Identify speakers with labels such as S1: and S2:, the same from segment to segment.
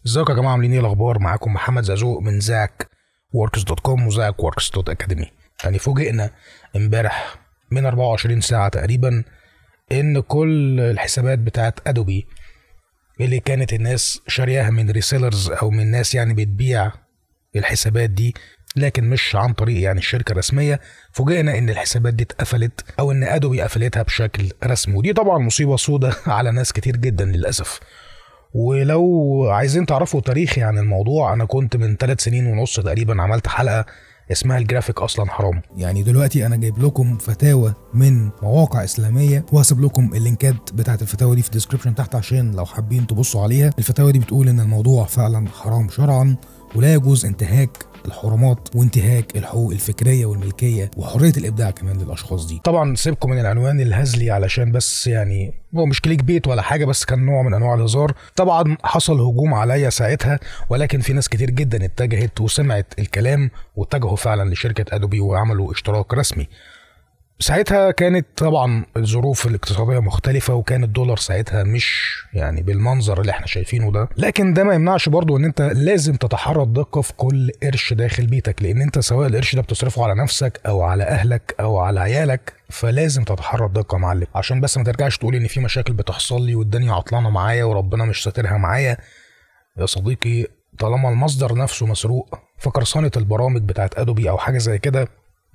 S1: ازيكم يا جماعه، عاملين ايه؟ الاخبار؟ معاكم محمد زازوق من زاك وركس dot com وزاك وركس dot academy. يعني فوجئنا امبارح من 24 ساعة تقريبا ان كل الحسابات بتاعت Adobe اللي كانت الناس شارياها من resellers او من ناس يعني بتبيع الحسابات دي، لكن مش عن طريق يعني الشركة الرسمية، فوجئنا ان الحسابات دي اتقفلت او ان Adobe قفلتها بشكل رسمي. ودي طبعا مصيبة سودة على ناس كتير جدا للاسف. ولو عايزين تعرفوا تاريخي عن الموضوع، انا كنت من 3 سنين ونص تقريبا عملت حلقة اسمها الجرافيك اصلا حرام.
S2: يعني دلوقتي انا جايب لكم فتاوى من مواقع اسلامية، وهسيب لكم اللينكات بتاعت الفتاوى دي في ال description تحت عشان لو حابين تبصوا عليها. الفتاوى دي بتقول ان الموضوع فعلا حرام شرعا، ولا يجوز انتهاك الحرمات وانتهاك الحقوق الفكرية والملكيه وحريه الابداع كمان للاشخاص دي.
S1: طبعا سيبكم من العنوان الهزلي علشان بس يعني هو مش clickbait ولا حاجة، بس كان نوع من انواع الهزار. طبعا حصل هجوم عليا ساعتها، ولكن في ناس كتير جدا اتجهت وسمعت الكلام واتجهوا فعلا لشركة Adobe وعملوا اشتراك رسمي. ساعتها كانت طبعا الظروف الاقتصادية مختلفة، وكان الدولار ساعتها مش يعني بالمنظر اللي احنا شايفينه ده، لكن ده ما يمنعش برضو ان انت لازم تتحرى الدقة في كل قرش داخل بيتك، لان انت سواء القرش ده بتصرفه على نفسك او على اهلك او على عيالك، فلازم تتحرى الدقة يا معلم، عشان بس ما ترجعش تقول ان في مشاكل بتحصل لي والدنيا عطلانة معايا وربنا مش ساترها معايا. يا صديقي، طالما المصدر نفسه مسروق، فقرصنة البرامج بتاعت ادوبي او حاجة زي كده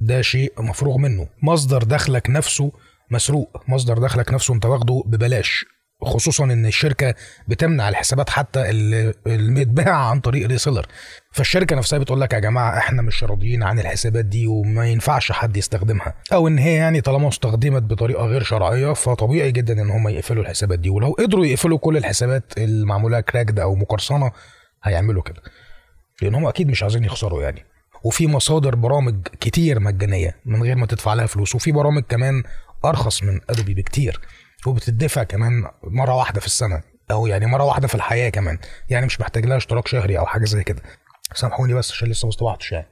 S1: ده شيء مفروغ منه. مصدر دخلك نفسه مسروق، مصدر دخلك نفسه انت واخده ببلاش، خصوصا ان الشركة بتمنع الحسابات حتى اللي متباعه عن طريق reseller. فالشركه نفسها بتقول لك يا جماعة احنا مش راضيين عن الحسابات دي وما ينفعش حد يستخدمها، او ان هي يعني طالما استخدمت بطريقة غير شرعية فطبيعي جدا ان هم يقفلوا الحسابات دي. ولو قدروا يقفلوا كل الحسابات المعموله cracked او مقرصنه هيعملوا كده، لان هم اكيد مش عايزين يخسروا يعني. وفي مصادر برامج كتير مجانية من غير ما تدفع لها فلوس، وفي برامج كمان أرخص من أدوبي بكتير وبتدفع كمان مرة واحدة في السنة، أو يعني مرة واحدة في الحياة كمان، يعني مش محتاج لها اشتراك شهري أو حاجة زي كده. سامحوني بس عشان لسه ما استوعبتش يعني.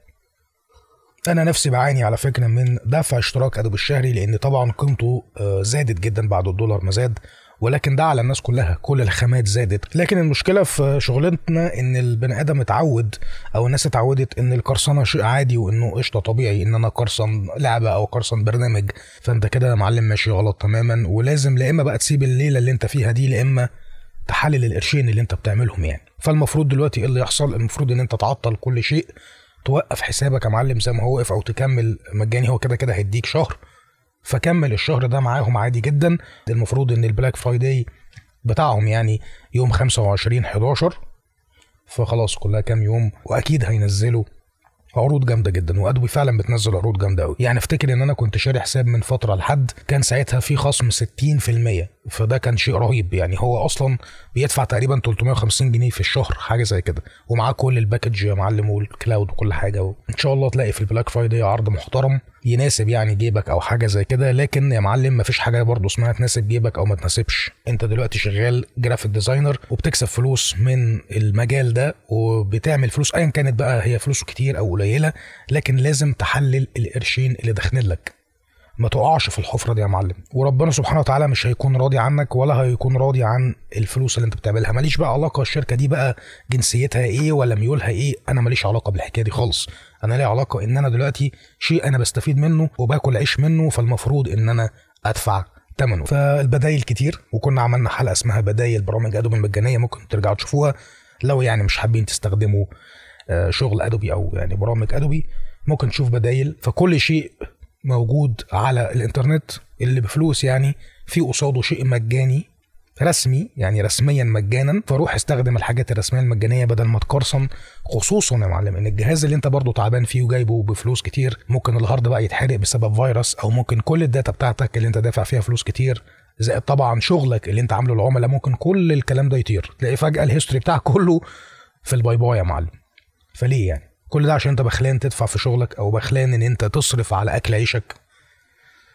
S1: أنا نفسي بعاني على فكرة من دفع اشتراك أدوبي الشهري، لأن طبعا قيمته زادت جدا بعد الدولار ما زاد، ولكن ده على الناس كلها، كل الخامات زادت. لكن المشكلة في شغلتنا ان البني ادم اتعود او الناس اتعودت ان القرصنة شيء عادي، وانه قشطه طبيعي ان انا قرصن لعبه او قرصن برنامج. فانت كده يا معلم ماشي غلط تماما، ولازم لا اما بقى تسيب الليلة اللي انت فيها دي، لا اما تحلل القرشين اللي انت بتعملهم يعني. فالمفروض دلوقتي ايه اللي يحصل؟ المفروض ان انت تعطل كل شيء، توقف حسابك يا معلم زي ما هو وقف، او تكمل مجاني، هو كده كده هيديك شهر، فكمل الشهر ده معاهم عادي جدا. المفروض ان ال Black Friday بتاعهم يعني يوم 25/11، فخلاص كلها كام يوم، واكيد هينزلوا عروض جامدة جدا. و Adobe فعلا بتنزل عروض جامدة قوي. يعني افتكر ان انا كنت شاري حساب من فترة لحد كان ساعتها في خصم 60%، فده كان شيء رهيب. يعني هو اصلا بيدفع تقريبا 350 جنيه في الشهر حاجة زي كده، ومعاه كل ال package يا معلم وال cloud وكل حاجة. ان شاء الله تلاقي في ال Black Friday عرض محترم يناسب يعني جيبك او حاجة زي كده. لكن يا معلم مفيش حاجة برضه اسمها تناسب جيبك او ما تناسبش. انت دلوقتي شغال graphic designer وبتكسب فلوس من المجال ده، وبتعمل فلوس ايا كانت بقى هي فلوسه كتير او قليله، لكن لازم تحلل القرشين اللي داخلين لك، ما تقعش في الحفرة دي يا معلم. وربنا سبحانه وتعالى مش هيكون راضي عنك ولا هيكون راضي عن الفلوس اللي انت بتعملها. ماليش بقى علاقة الشركة دي بقى جنسيتها ايه ولا ميولها ايه، انا ماليش علاقة بالحكاية دي خالص. انا ليا علاقة ان انا دلوقتي شيء انا بستفيد منه وباكل عيش منه، فالمفروض ان انا ادفع ثمنه. فالبدايل كتير، وكنا عملنا حلقة اسمها بدايل برامج ادوبي المجانية، ممكن ترجعوا تشوفوها لو يعني مش حابين تستخدموا شغل ادوبي او يعني برامج ادوبي، ممكن تشوف بدايل. فكل شيء موجود على الانترنت اللي بفلوس يعني في قصاده شيء مجاني رسمي، يعني رسميا مجانا. فروح استخدم الحاجات الرسمية المجانية بدل ما تقرصن، خصوصا يا معلم ان الجهاز اللي انت برضه تعبان فيه وجايبه بفلوس كتير ممكن ال hard بقى يتحرق بسبب فيروس، او ممكن كل ال data بتاعتك اللي انت دافع فيها فلوس كتير، زائد طبعا شغلك اللي انت عامله العملاء، ممكن كل الكلام ده يطير، تلاقي فجاة ال history بتاعك كله في ال bye bye يا معلم. فليه يعني كل ده؟ عشان انت بخلان تدفع في شغلك، او بخلان ان انت تصرف على اكل عيشك.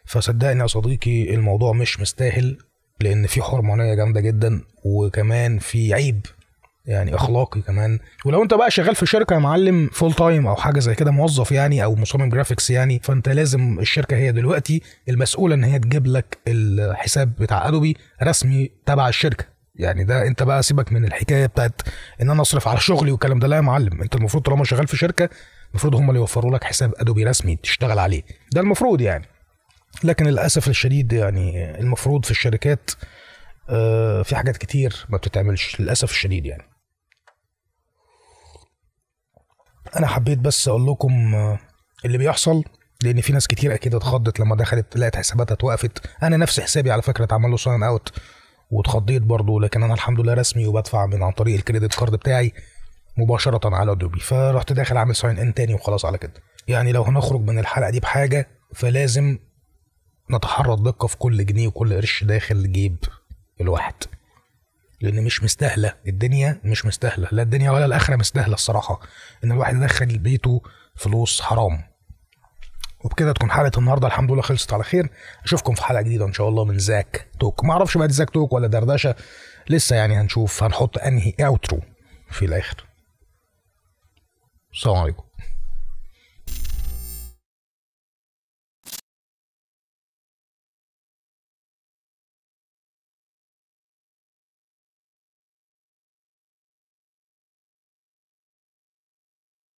S1: فصدقني يا صديقي الموضوع مش مستاهل، لان في حرمانيه جامدة جدا، وكمان في عيب يعني اخلاقي كمان. ولو انت بقى شغال في شركة يا معلم full time او حاجة زي كده، موظف يعني او مصمم graphics يعني، فانت لازم الشركة هي دلوقتي المسؤولة ان هي تجيب لك الحساب بتاع ادوبي رسمي تبع الشركة. يعني ده انت بقى سيبك من الحكاية بتاعت ان انا اصرف على شغلي والكلام ده، لا يا معلم، انت المفروض طالما شغال في شركة المفروض هم اللي يوفروا لك حساب ادوبي رسمي تشتغل عليه، ده المفروض يعني. لكن للاسف الشديد يعني المفروض في الشركات في حاجات كتير ما بتتعملش للاسف الشديد يعني. انا حبيت بس اقول لكم اللي بيحصل، لان في ناس كتير اكيد اتخضت لما دخلت لقت حساباتها اتوقفت. انا نفس حسابي على فكرة اتعمل له sign out واتخضيت برضه، لكن انا الحمد لله رسمي وبدفع من عن طريق ال credit card بتاعي مباشرة على ادوبي، فرحت داخل عامل sign in تاني وخلاص على كده. يعني لو هنخرج من الحلقة دي بحاجة فلازم نتحرى الدقة في كل جنيه وكل قرش داخل جيب الواحد، لان مش مستاهلة الدنيا، مش مستاهلة، لا الدنيا ولا الاخرة مستاهلة الصراحة ان الواحد يدخل بيته فلوس حرام. وبكده تكون حلقة النهارده الحمد لله خلصت على خير. اشوفكم في حلقة جديدة ان شاء الله من زاك توك. ما اعرفش بقى دي زاك توك ولا دردشة لسه، يعني هنشوف هنحط انهي outro في الاخر. السلام عليكم.